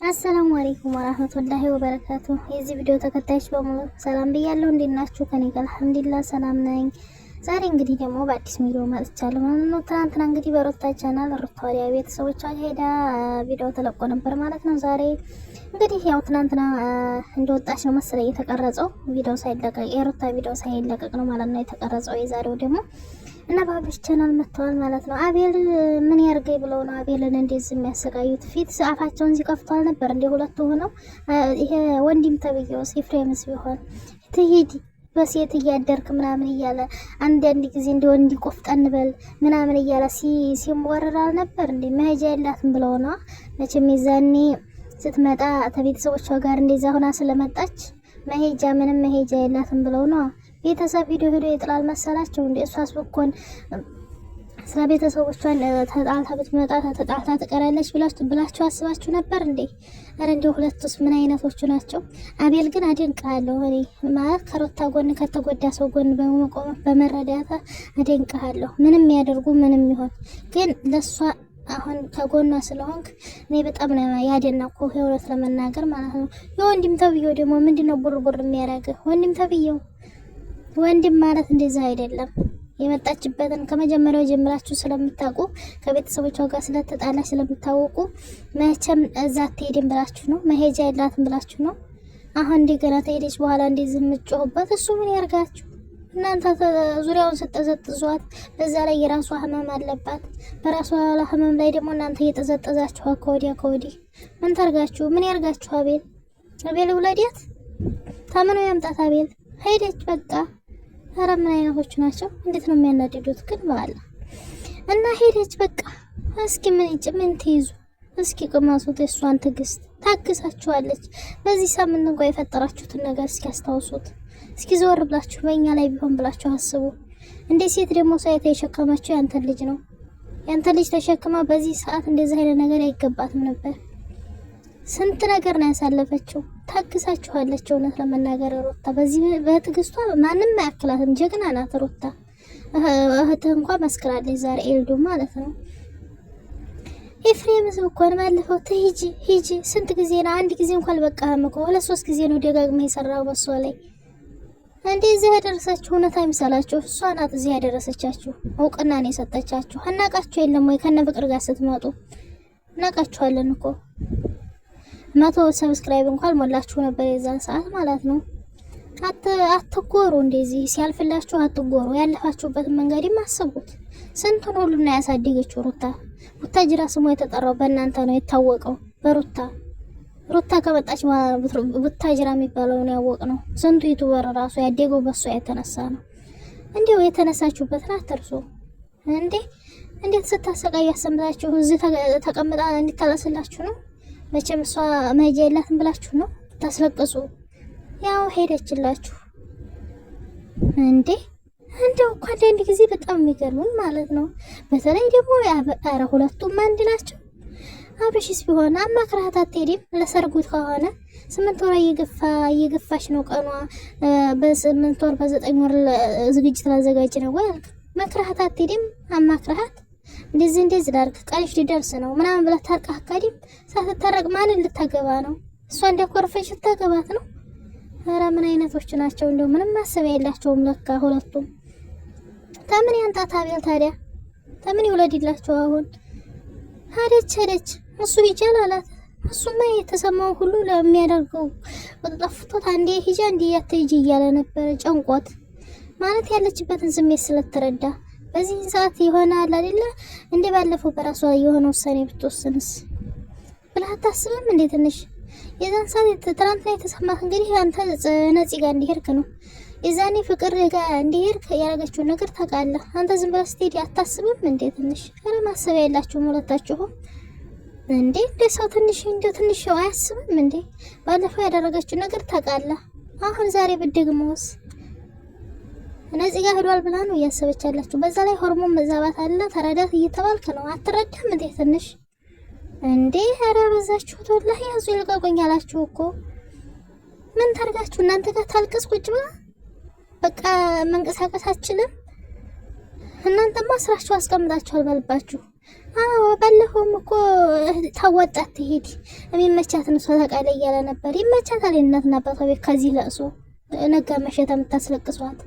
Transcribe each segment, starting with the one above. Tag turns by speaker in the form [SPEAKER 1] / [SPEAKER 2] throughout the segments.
[SPEAKER 1] አሰላሙ አለይኩም ወራህመቱላሂ ወበረካቱ። የዚህ ቪዲዮ ተከታዮች በሙሉ ሰላም ብያለሁ። እንዴት ናችሁ? ከኔ ጋር አልሐምዱሊላህ ሰላም ነኝ። ዛሬ እንግዲህ ደግሞ በአዲስ ቪዲዮ መጥቻለሁ ማለት ነው። ትናንትና እንግዲህ በሩታ ቻናል ሩታ ወዲያ ቤተሰቦቿ ሄዳ ቪዲዮ ተለቆ ነበር ማለት ነው። ዛሬ እንግዲህ ያው ትናንትና እንደወጣች ነው መሰለኝ የተቀረጸው ቪዲዮ ሳይለቀቅ፣ የሩታ ቪዲዮ ሳይለቀቅ ነው ማለት ነው የተቀረጸው። የዛሬው ደግሞ እና በአብርሽ ቻናል መጥተዋል ማለት ነው። አቤል ምን ያርገኝ ብለው ነው አቤልን እንደዚህ የሚያሰቃዩት? ፊት አፋቸውን ሲከፍቱ ነበር እንደ ሁለቱ ሆነው ይሄ ወንድም ተብዬው ኤፍሬምስ ቢሆን ትሂድ በሴት እያደርክ ምናምን እያለ አንዳንድ ጊዜ እንደ ወንድ ቆፍጠን በል ምናምን እያለ ሲሞረር አልነበር እንዴ? መሄጃ የላትም ብለው ነው መቼም የዛኔ ስትመጣ ከቤተሰቦቿ ጋር እንደዛ ሆና ስለመጣች መሄጃ ምንም መሄጃ የላትም ብለው ነው። ቤተሰብ ሂዶ ሂዶ ይጥላል መሰላቸው እንዴ? እሷስ ብኮን ስለ ቤተሰቦቿን ተጣልታ ብትመጣ ተጣልታ ትቀራለች ብላችሁ አስባችሁ ነበር እንዴ? ኧረ እንደው ሁለቱስ ምን አይነቶቹ ናቸው? አቤል ግን አደንቅሃለሁ። እኔ ማለት ከሮታ ጎን ከተጎዳ ሰው ጎን በመቆም በመረዳት አደንቅሃለሁ። ምንም ያደርጉ ምንም ይሆን ግን ለእሷ አሁን ከጎኗ ስለሆንክ እኔ በጣም ነው ያደነቅኩህ፣ የእውነት ለመናገር ማለት ነው። የወንድም ተብዬው ደግሞ ምንድነው ቡርቡር የሚያደርግህ? ወንድም ተብዬው ወንድም ማለት እንደዛ አይደለም። የመጣችበትን ከመጀመሪያው ጀምራችሁ ስለምታውቁ ከቤተሰቦቿ ጋር ስለተጣላ ስለምታወቁ መቼም እዛ አትሄድም ብላችሁ ነው፣ መሄጃ የላትም ብላችሁ ነው። አሁን እንደገና ተሄደች በኋላ እንደዚህ የምትጮሁበት እሱ ምን ያርጋችሁ? እናንተ ዙሪያውን ስጠዘጥዟት፣ በዛ ላይ የራሷ ህመም አለባት። በራሷ ህመም ላይ ደግሞ እናንተ እየጠዘጠዛችኋ ከወዲያ ከወዲህ ምን ታርጋችሁ? ምን ያርጋችሁ? አቤል አቤል ውለዲያት ታምኖ ያምጣት። አቤል ሄደች በቃ። ኧረ ምን አይነቶቹ ናቸው? እንዴት ነው የሚያናድዱት ግን በኋላ እና ሄደች በቃ። እስኪ ምን ምን ትይዙ እስኪ ቅመሱት። የእሷን ትዕግስት ታግሳችኋለች። በዚህ ሳምንት እንኳ የፈጠራችሁትን ነገር እስኪ አስታውሱት። እስኪ ዘወር ብላችሁ በእኛ ላይ ቢሆን ብላችሁ አስቡ። እንደ ሴት ደግሞ ሳይታ የሸከመችው ያንተን ልጅ ነው። ያንተን ልጅ ተሸክማ በዚህ ሰዓት እንደዚህ አይነት ነገር አይገባትም ነበር። ስንት ነገር ነው ያሳለፈችው። ታግሳችኋለች። እውነት ለመናገር ሩታ በዚህ በትዕግስቷ ማንም አያክላትም። ጀግና ናት ሩታ። እህትህ እንኳ መስክራለች ዛሬ ኤልዱ ማለት ነው። ኤፍሬም እኮ ነው ባለፈው ትሂጂ ሂጂ ስንት ጊዜ ነው? አንድ ጊዜ እንኳን አልበቃህም እኮ ሁለት ሶስት ጊዜ ነው ደጋግመህ የሰራው በሷ ላይ። እንዴ እዚህ ያደረሳችሁ እውነት አይምሰላችሁ። እሷ ናት እዚህ ያደረሰቻችሁ፣ እውቅና ነው የሰጠቻችሁ። አናቃችሁ የለም ወይ ከነ ፍቅር ጋር ስትመጡ እናቃችኋለን እኮ 100 subscribe እንኳን ሞላችሁ ነበር የዛን ሰዓት ማለት ነው። አትጎሩ፣ እንደዚህ ሲያልፍላችሁ አትጎሩ። ያለፋችሁበትን መንገድም አስቡት። ስንቱን ሁሉና ያሳደገችው ሩታ። ቡታጅራ ስሟ የተጠራው በእናንተ ነው የታወቀው፣ በሩታ ሩታ ከመጣች ቡታጅራ የሚባለውን ያወቅ ነው። ስንቱ YouTuber ራሱ ያደገው በሷ የተነሳ ነው። እንዲሁ የተነሳችሁበትን አትርሱ እንዴ! እንዴት ስታሰቃዩ ያሰምታችሁ እዚህ ተቀምጣ እንዲታለስላችሁ ነው። መቼም እሷ መሄጃ የላትም ብላችሁ ነው ታስለቅሱ። ያው ሄደችላችሁ እንዴ! እንደው እኮ አንዳንድ ጊዜ በጣም የሚገርሙኝ ማለት ነው። በተለይ ደግሞ ኧረ ሁለቱም አንድ ናቸው። አብርሽስ ቢሆን አማክረሃት አትሄድም? ለሰርጉት ከሆነ 8 ወር እየገፋ እየገፋች ነው ቀኗ። በ8 ወር በ9 ወር ዝግጅት ላዘጋጅ ነው ወይ አልክ። መክረሃት አትሄድም? አማክረሃት እንደዚህ እንደዚህ ላድርግ ቀንሽ ሊደርስ ነው ምናምን ብላ ታርቃ አካዲም ሳትታረቅ ማንን ልታገባ ነው? እሷ እንዲያኮርፈች ልታገባት ነው? ኧረ ምን አይነቶች ናቸው? እንደው ምንም ማሰቢያ የላቸውም ለካ ሁለቱም። ተምን ያንጣት አቤል ታዲያ ተምን ይውለድላቸው? አሁን ሄደች ሄደች እሱ ይቻል አላት። እሱማ የተሰማው ሁሉ ለሚያደርገው ጠፍቶት አንዴ ሂጂ አንዴ አትሂጂ እያለ ነበረ ጨንቆት ማለት ያለችበትን ስሜት ስለተረዳ በዚህ ሰዓት ይሆናል አይደለ እንዴ? ባለፈው በራሷ የሆነ ውሳኔ ብትወስንስ ብለህ አታስብም እንዴ? ትንሽ የዛን ሰዓት ትናንትና የተሰማህ እንግዲህ አንተ ነፂ ጋር እንዲሄድክ ነው። የዛኔ ፍቅር ጋር እንዲሄድክ ያደረገችውን ነገር ታውቃለህ። አንተ ዝም ብለህ ስትሄድ አታስብም እንዴ? ትንሽ ኧረ ማሰቢያ የላችሁም ሁለታችሁም እንዴ? እንደ ሰው ትንሽ እንደ ትንሽ አያስብም እንዴ? ባለፈው ያደረገችው ነገር ታውቃለህ። አሁን ዛሬ ብትደግመውስ እነዚህ ጋር ሄዷል ብላ ነው እያሰበች ያላችሁ። በዛ ላይ ሆርሞን መዛባት አለ ተረዳት እየተባልክ ነው። አትረዳም እንዴ ትንሽ እንዴ? ኧረ በዛችሁት ወላሂ፣ ያዙ ይልቀቁኝ አላችሁ እኮ። ምን ታርጋችሁ እናንተ ጋር ታልቅስ ቁጭ ብላ በቃ መንቀሳቀስ አትችልም። እናንተማ ስራችሁ አስቀምጣችኋል በልባችሁ። አዎ ባለፈውም እኮ ታዋጣት ትሄድ የሚመቻትን እሷ ታውቃለህ እያለ ነበር። ይመቻታል እናትና አባቷ ቤት ከዚህ ለቅሶ ነጋ መሸታ የምታስለቅሷት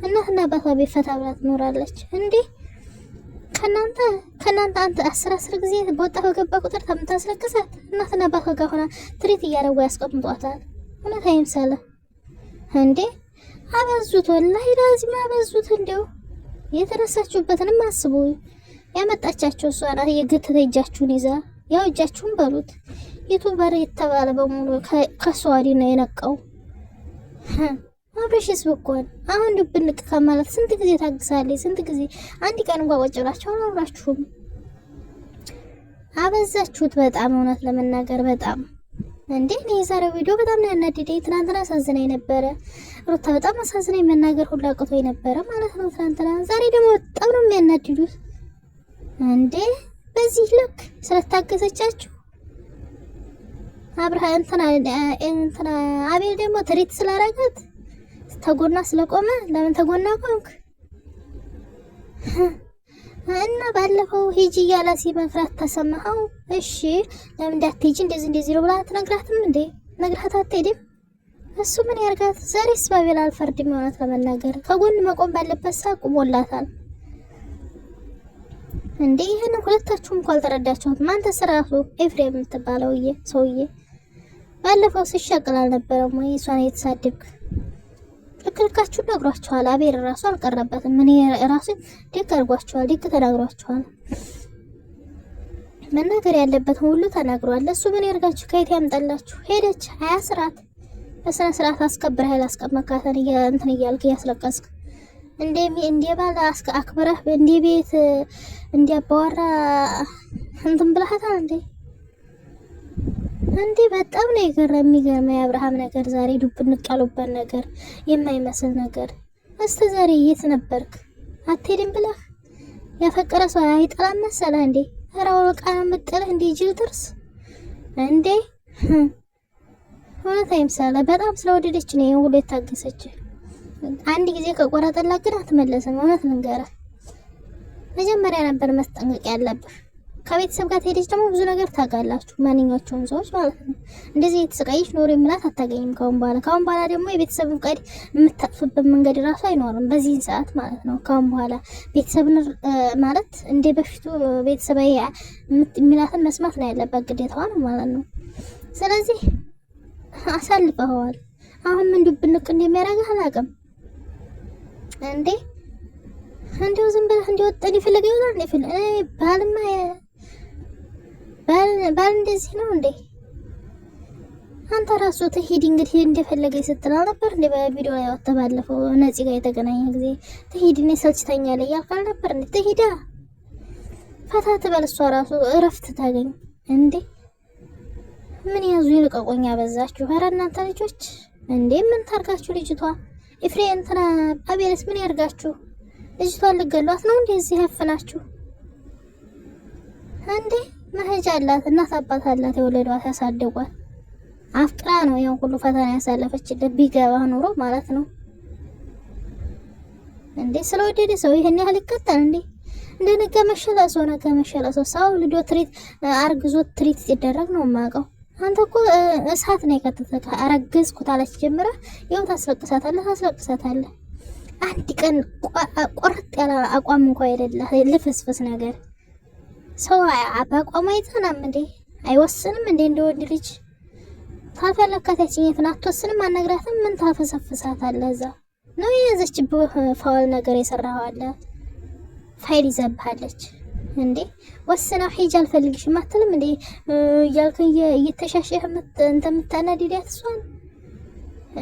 [SPEAKER 1] እናትና አባቷ ቤት ፈታ ብላ ትኖራለች እንዴ። ከእናንተ አንተ 10 10 ጊዜ በወጣ በገባ ቁጥር የምታስለቅሳት እናትና አባቷ ጋር ሆና treat እያደረጉ ያስቀምጧታል። እውነት አይምሰልህ እንዴ? አበዙት፣ ወላሂ ላዚም አበዙት። እንዲው የተነሳችሁበትንም አስቡ። ያመጣቻቸው እሷ ናት። የገተተ እጃችሁን ይዛ ያው እጃችሁን በሉት። YouTuber የተባለ በሙሉ ከሷ ወዲህ ነው የነቃው። አብረሽስ ብኮን አሁን ድብንቅ ከማለት ስንት ጊዜ ታግሳለች? ስንት ጊዜ አንድ ቀን እንኳ ቁጭ ብላችሁ አላወራችሁም። አበዛችሁት በጣም እውነት ለመናገር በጣም እንዴ። እኔ የዛሬው ቪዲዮ በጣም ነው ያናደደኝ። ትናንትና አሳዝናኝ ነበረ ሩታ፣ በጣም አሳዝናኝ መናገር ሁሉ አቅቶኝ ነበረ ማለት ነው ትናንትና። ዛሬ ደግሞ በጣም ነው የሚያናድዱት። እንዴ በዚህ ልክ ስለታገሰቻችሁ አብርሃ እንትና አቤል ደግሞ treat ስላረጋት ተጎና ስለቆመ ለምን ተጎና ቆምክ? እና ባለፈው ሂጂ እያለ ሲመክራት ተሰማኸው? እሺ ለምን እንዳትሄጂ እንደዚህ እንደዚህ ነው ብላ አትነግራትም እንዴ? ነግራት አትሄድም? እሱ ምን ያርጋት? ዛሬስ ባቤል አልፈርድም። እውነት ለመናገር ከጎን መቆም ባለበት ሰዓት ቁሞላታል። እንዴ ይህን ሁለታችሁም እንኳ አልተረዳችሁት። ማን ተሰራሱ ኤፍሬም የምትባለው ሰውዬ ባለፈው ሲሸቅል አልነበረም ወይ? እሷን እየተሳደብክ ልክ ልካችሁን ነግሯችኋል። አቤል ራሱ አልቀረበትም። እኔ ራሱ ድቅ አድርጓችኋል፣ ድቅ ተናግሯችኋል። መናገር ያለበትን ሁሉ ተናግሯል። እሱ ምን ያርጋችሁ? ከየት ያምጣላችሁ? ሄደች ሀያ ስርዓት በስነ ስርዓት አስከብረህ ያላስቀመጥካትን እንትን እያልክ እያስለቀስክ እንደ ባል አክብረህ እንደ ቤት እንዲያባወራ እንትን ብለሃታል እንዴ? እንዴ በጣም ነው የገረ የሚገርመው የአብርሃም ነገር ዛሬ ዱብ እንቃሉበት ነገር የማይመስል ነገር። እስከ ዛሬ የት ነበርክ? አትሄድም ብለህ ያፈቀረ ሰው አይጠላም መሰለህ እንዴ? ኧረ ወልቃ ነው የምጥልህ እንዴ ጅል ጥርስ እንዴ! እውነት አይምሰልህ። በጣም ስለወደደች ነው ይሄን ሁሉ የታገሰች። አንድ ጊዜ ከቆረጠላት ግን አትመለስም። እውነት ልንገርህ፣ መጀመሪያ ነበር መስጠንቀቅ ያለብህ። ከቤተሰብ ጋር ትሄደች ደግሞ ብዙ ነገር ታውቃላችሁ፣ ማንኛቸውም ሰዎች ማለት ነው። እንደዚህ የተሰቃየች ኖሮ የምላት አታገኝም ካሁን በኋላ። ካሁን በኋላ ደግሞ የቤተሰብን ፍቃድ የምታጥፍበት መንገድ ራሱ አይኖርም፣ በዚህን ሰዓት ማለት ነው። ካሁን በኋላ ቤተሰብን ማለት እንደ በፊቱ ቤተሰብ የሚላትን መስማት ነው ያለባት፣ ግዴታዋ ነው ማለት ነው። ስለዚህ አሳልፈኸዋል። አሁን ምን ዱብንቅ እንደሚያደርግህ አላውቅም እንዴ እንዲሁ ዝም ብለህ እንዲወጠን ይፈልግ ይሆናል። ባልማ ባል እንደዚህ ነው እንዴ? አንተ ራሱ ትሂድ እንግዲህ እንደፈለገ ስትል አልነበር እንዴ? በቪዲዮ ላይ ወጥተህ ባለፈው ነፂ ጋር የተገናኘ ጊዜ ትሂድ እኔ ሰልችተኛለሁ እያልክ አልነበር እንዴ? ትሂዳ ፈታ ትበል፣ እሷ ራሱ እረፍት ታገኝ እንዴ። ምን ያዙ ይልቀቆኛ በዛችሁ። ኧረ እናንተ ልጆች እንዴ ምን ታርጋችሁ? ልጅቷ ኤፍሬ እንትና አቤልስ ምን ያርጋችሁ? ልጅቷን ልገሏት ነው እንዴ? እዚህ ያፍናችሁ እንዴ? መሄጃ አላት፣ እናት አባት አላት፣ የወለዷት ያሳደጓት። አፍቅራ ነው ያን ሁሉ ፈተና ያሳለፈችለት ቢገባ ኑሮ ማለት ነው። እንዴ ስለወደደ ሰው ይሄን ያህል ይቀጣል እንዴ? እንደ ነገ መሸለ ሰው ነገ መሸለ ሰው ሰው ልዶ treat አርግዞ treat ሲደረግ ነው የማውቀው። አንተ እኮ እሳት ነው የከተተህ። አረገዝኩት አለች ጀምረህ ይኸው ታስለቅሳታለህ፣ ታስለቅሳታለህ። አንድ ቀን ቆርጥ ያለ አቋም እንኳ የሌለ ልፍስፍስ ነገር ሰው በአቋሙ አይጸናም እንዴ? አይወስንም እንዴ? እንደ ወንድ ልጅ ታፈለካት ያችኛትን አትወስንም፣ አነግራትም። ምን ታፈሰፍሳታለህ? እዛ ነው የያዘችብህ ፋውል ነገር የሰራኸው አለ ፋይል ይዘብሃለች እንዴ? ወስና ሂጅ አልፈልግሽም አትልም እንዴ? እያልክ እየተሻሸህ እንትን የምታናድዳት እሷን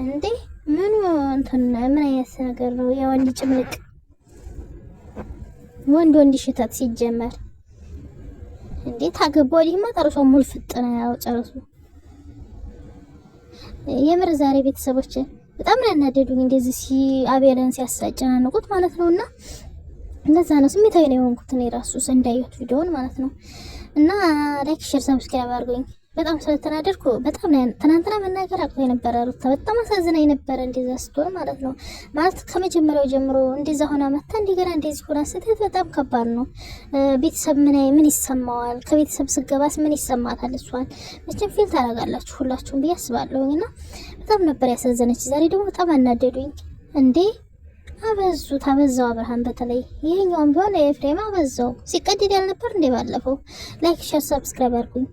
[SPEAKER 1] እንዴ? ምኑ እንትን ምን አይነት ነገር ነው? የወንድ ጭምልቅ ወንድ ወንድ ሽተት ሲጀመር እንዴ ታገባ ወዲህማ ጨርሶ ሙልፍጥ ነው ያው ጨርሶ። የምር ዛሬ ቤተሰቦች በጣም ነው ያናደዱኝ፣ እንደዚህ አቤልን ሲያሳጨናንቁት ማለት ነውና እንደዛ ነው ስሜታዊ ነው የሆንኩት እኔ ራሱ እንዳየሁት ቪዲዮውን ማለት ነው። እና like፣ share፣ subscribe አድርጉኝ። በጣም ስለተናደድኩ በጣም ትናንትና መናገር አቅቶ የነበረ ሩታ በጣም አሳዝናኝ ነበረ። እንደዛ ስትሆን ማለት ነው። ማለት ከመጀመሪያው ጀምሮ እንደዛ ሆና መታ እንደገና እንደዚህ ሆና ስትሄድ በጣም ከባድ ነው። ቤተሰብ ምን ይሰማዋል? ከቤተሰብ ስገባስ ምን ይሰማታል? እሷን መቼም feel ታደርጋላችሁ ሁላችሁም ብዬ አስባለሁኝ። እና በጣም ነበር ያሳዘነች። ዛሬ ደግሞ በጣም አናደዱኝ እንዴ አበዙት፣ አበዛው አብርሃም በተለይ ይሄኛውም ቢሆን ኤፍሬም አበዛው። ሲቀድድ ያልነበር እንዴ ባለፈው። Like፣ share፣ subscribe አድርጉኝ።